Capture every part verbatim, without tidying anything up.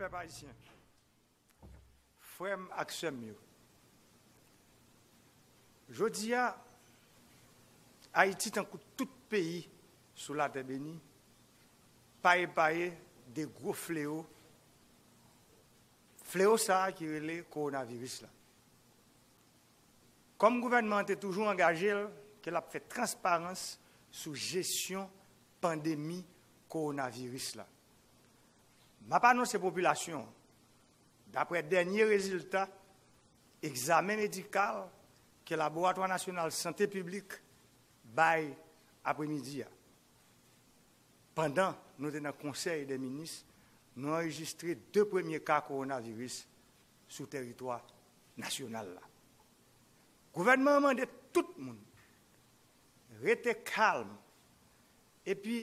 Pèp ayisyen, frè m ak sè m yo, jodi a, Ayiti, tankou tout peyi sou latè beni, pa epaye de gwo fleo, fleo sa a ki rele kowonaviris la. Kòm gouvènman an te toujou angaje l ke l ap fè transparans sou jesyon pandemi kowonaviris la, m ap anonse popilasyon an, daprè dènye rezilta egzamen medikal ke Laboratwa Nasyonal Sante Piblik bay apremidi a, pandan nou te nan Konsèy dè Minis, nou anrejistre de premye ka kowonaviris sou tèritwa nasyonal la. Gouvènman an mande tout moun rete kalm epi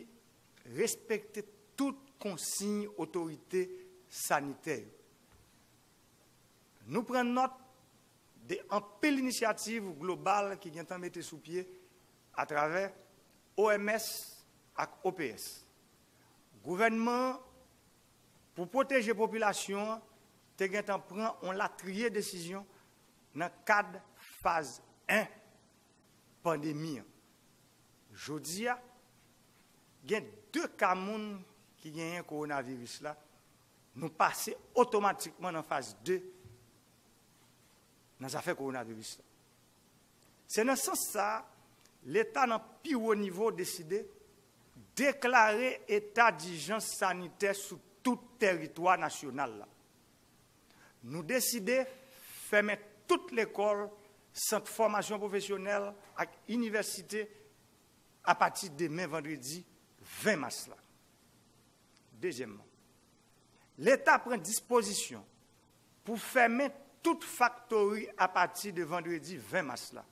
respekte tout konsiy otorite sanitè yo. Nou pran nòt de anpil inisyativ global ki gentan mete sou pye atravè O M S ak O P S. Gouvènman an, pou pwoteje popilasyon an, te gentan pran yon latriye desizyon nan kad faz en pandemi an. Jodi a, gen de ka moun ki genyen kowonaviris la, nou pase otomatikman nan faz de nan zafè kowonaviris la. Se nan sans sa a, Leta nan pi wo nivo deside deklare eta dijans sanitè sou tout tèritwa nasyonal la. Nou deside fèmen tout lekòl, sant fòmasyon pwofesyonèl ak inivèsite apati demen vandredi ven mas la. Dezyèmman, Leta pran dispozisyon pou fèmen tout faktori apati de vandredi ven mas la.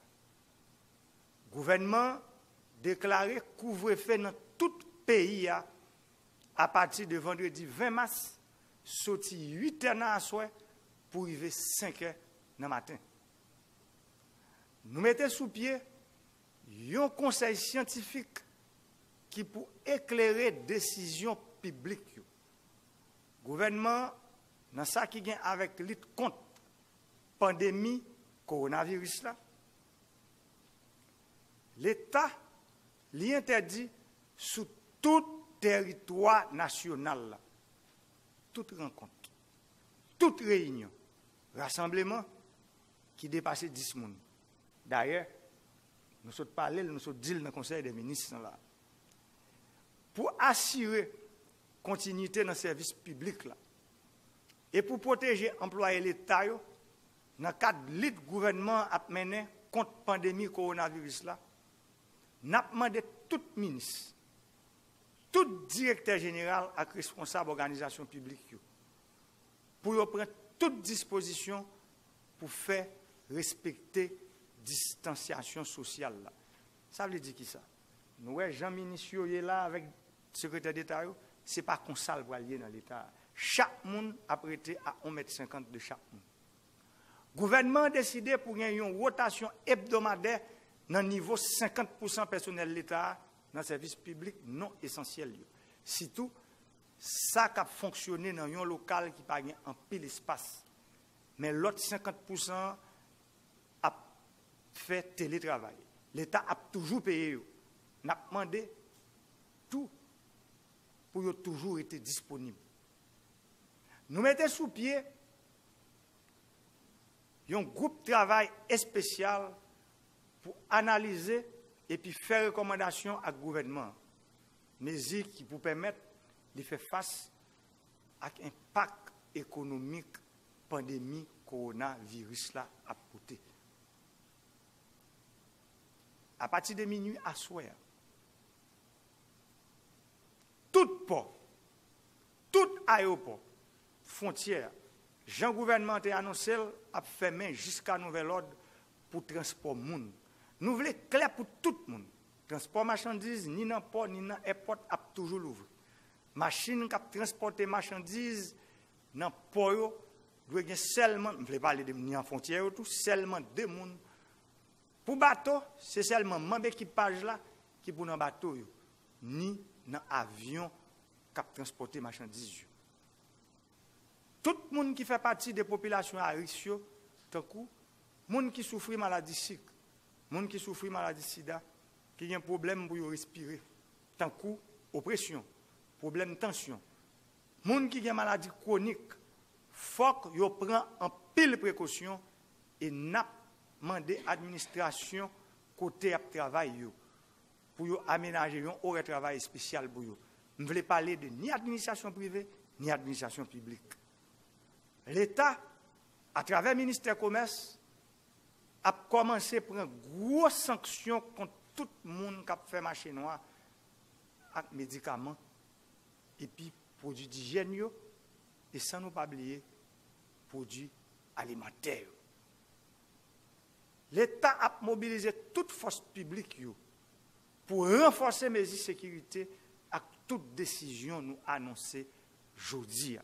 Gouvènman an deklare kouvrefe nan tout peyi a apati de vandredi ven mas, soti uit è nan aswè pou rive senk è nan maten. Nou mete sou pye yon konsèy syantifik ki pou eklere desizyon piblik yo. Gouvènman an, nan sa ki gen avèk lit kont pandemi kowonaviris la, Leta, li entèdi sou tout tèritwa nasyonal la tout rankont, tout reyinyon, rasanbleman ki depase dis moun. Dayè, nou sot pale l, nou sot di l nan Konsèy dè Minis lan la. Pou asire kontinite nan sèvis piblik la e pou pwoteje anplwaye Leta yo nan kad lit gouvènman an ap mennen kont pandemi kowonaviris la, n ap mande tout minis, tout direktè jeneral ak responsab òganizasyon piblik yo pou yo pran tout dispozisyon pou fè respekte distansyasyon sosyal la. Sa vle di kisa? Nou wè jan minis yo ye la avèk sekretè deta yo, se pa konsa l pral ye nan Leta a. Chak moun ap rete a yon mèt senkant de chak moun. Gouvènman an deside pou gen yon wotasyon ebdomadè nan nivo senkant pousan pèsonèl Leta a nan sèvis piblik non esansyèl yo, sitou sa k ap fonksyone nan yon lokal ki pa gen anpil espas. Men lòt senkant pousan an ap fè teletravay. Leta ap toujou peye yo. N ap mande tou pou yo toujou rete disponib. Nou mete sou pye yon gwoup travay espesyal pou analize epi fè rekòmandasyon ak gouvènman an, mezi ki pou pèmèt li fè fas ak enpak ekonomik pandemi kowonaviris la ap pote. Apati de minui aswè a, tout pò, tout ayewopò, fwontyè, jan gouvènman an te anonse l, ap fèmen jiska nouvèl òd pou transpò moun. Nou vle klè pou tout moun. Transpò machandiz, ni nan pò, ni nan èpòt, ap toujou louvri. Machin k ap transpòte machandiz nan pò yo dwe gen sèlman, m vle pale de ni an fwontyè yo tou, sèlman de moun. Pou bato, se sèlman manm ekipaj la ki pou nan bato yo, ni nan avyon k ap transpòte machandiz yo. Tout moun ki fè pati de popilasyon a risk yo, tankou moun ki soufri maladi sik, moun ki soufri maladi sida, ki gen pwoblèm pou yo respire, tankou opresyon, pwoblèm tansyon, moun ki gen maladi kwonik, fòk yo pran anpil prekosyon e n ap mande administrasyon kote y ap travay yo pou yo amenaje yon orè travay espesyal pou yo. M vle pale de ni administrasyon prive, ni administrasyon piblik. Leta, atravè ministè komès, ap kòmanse pran gwo sanksyon kont tout moun k ap fè mache nwa ak medikaman epi pwodui dijyèn yo, e san nou pa bliye pwodui alimantè yo. Leta ap mobilize tout fòs piblik yo pou ranfòse mezi sekirite ak tout desizyon nou anonse jodi a.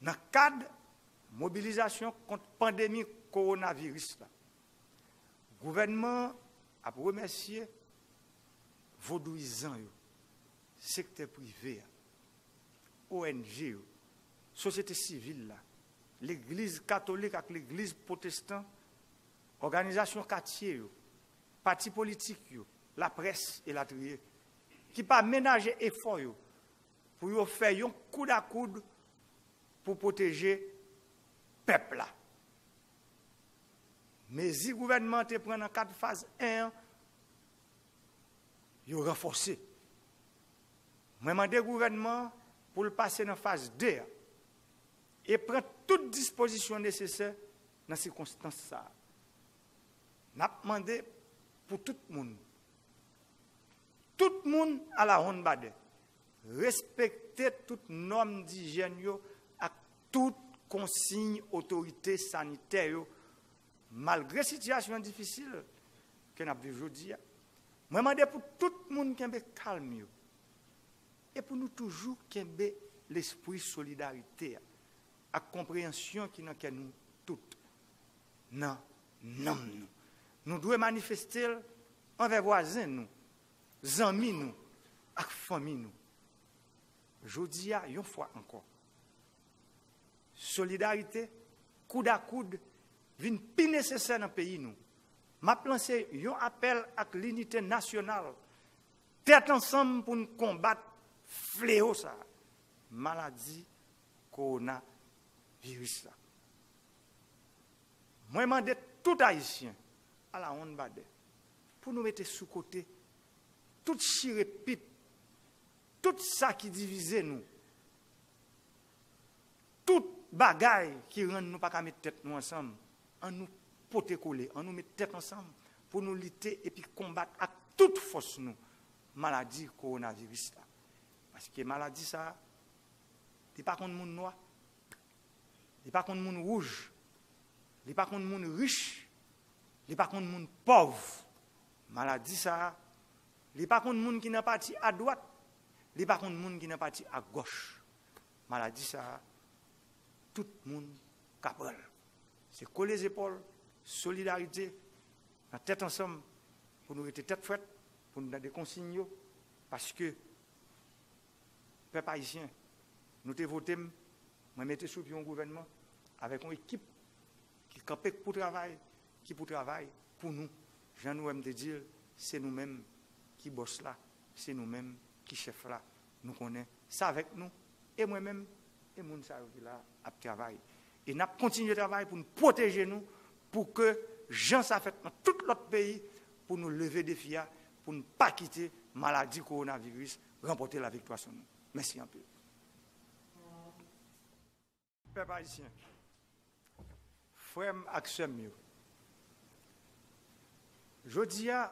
Nan kad mobilizasyon kont pandemi kowonaviris la, gouvènman an ap remèsye vodouyizan yo, sektè prive a, O N G yo, sosyete sivil la, legliz katolik ak legliz pwotestan, òganizasyon katye yo, pati politik yo, laprès elatriye, ki pa menaje efò yo pou yo fè yon koud a koud pou pwoteje pèp la. Mezi gouvènman an te pran nan kad faz en an, yo ranfòse. Mwen mande gouvènman an pou l pase nan faz de a e pran tout dispozisyon nesesè nan sikonstans sa a. N ap mande pou tout moun, tout moun alawonnbadè, respekte tout nòm dijyèn yo ak tout konsiy otorite sanitè yo, malgre sitiyasyon difisil ke n ap viv jodi a. Mwen mande pou tout moun kenbe kalm yo e pou nou toujou kenbe lespri solidarite a ak konpreyansyon ki nan kè nou tout, nan nanm nou. Nou dwe manifeste l anvè vwazen nou, zanmi nou ak fanmi nou. Jodi a, yon fwa ankò, solidarite, koud a koud, vin pi nesesè nan peyi nou. M ap lanse yon apèl ak linite nasyonal, tèt ansanm pou n konbat flewo sa a, maladi kowonaviris la. Mwen mande tout Ayisyen, alawonnbadè, pou nou mete sou kote tout chire pit, tout sa ki divize nou, tout bagay ki rann nou pa ka met tèt nou ansanm. Ann nou pote kole, ann nou met tèt ansanm pou nou lite epi konbat ak tout fòs nou maladi kowonaviris la. Paske maladi sa a, li pa konn moun nwa, li pa konn moun wouj, li pa konn moun rich, li pa konn moun pòv. Maladi sa a, li pa konn moun ki nan pati adwat, li pa konn moun ki nan pati agòch. Maladi sa a, tout moun ka pran l. Se kole zepòl, solidarite, nan tèt ansanm, pou nou rete tèt frèt, pou nou tande konsiy yo, paske pèp ayisyen, nou te vote m, mwen mete sou pye yon gouvènman avèk yon ekip ki kanpe pou travay, ki pou travay pou nou. Jan nou wè m te di l, se nou menm ki bòs la, se nou menm ki chèf la. Nou konnen se avèk nou, e mwen menm, e moun sa yo ki la ap travay. E n ap kontinye travay pou n pwoteje nou, pou ke jan sa fèt nan tout lòt peyi, pou nou leve defi a, pou n pa kite maladi kowonaviris ranpòte laviktwa sou nou. Mèsi anpil. Pèp ayisyen, frè m ak sè m yo, jodi a,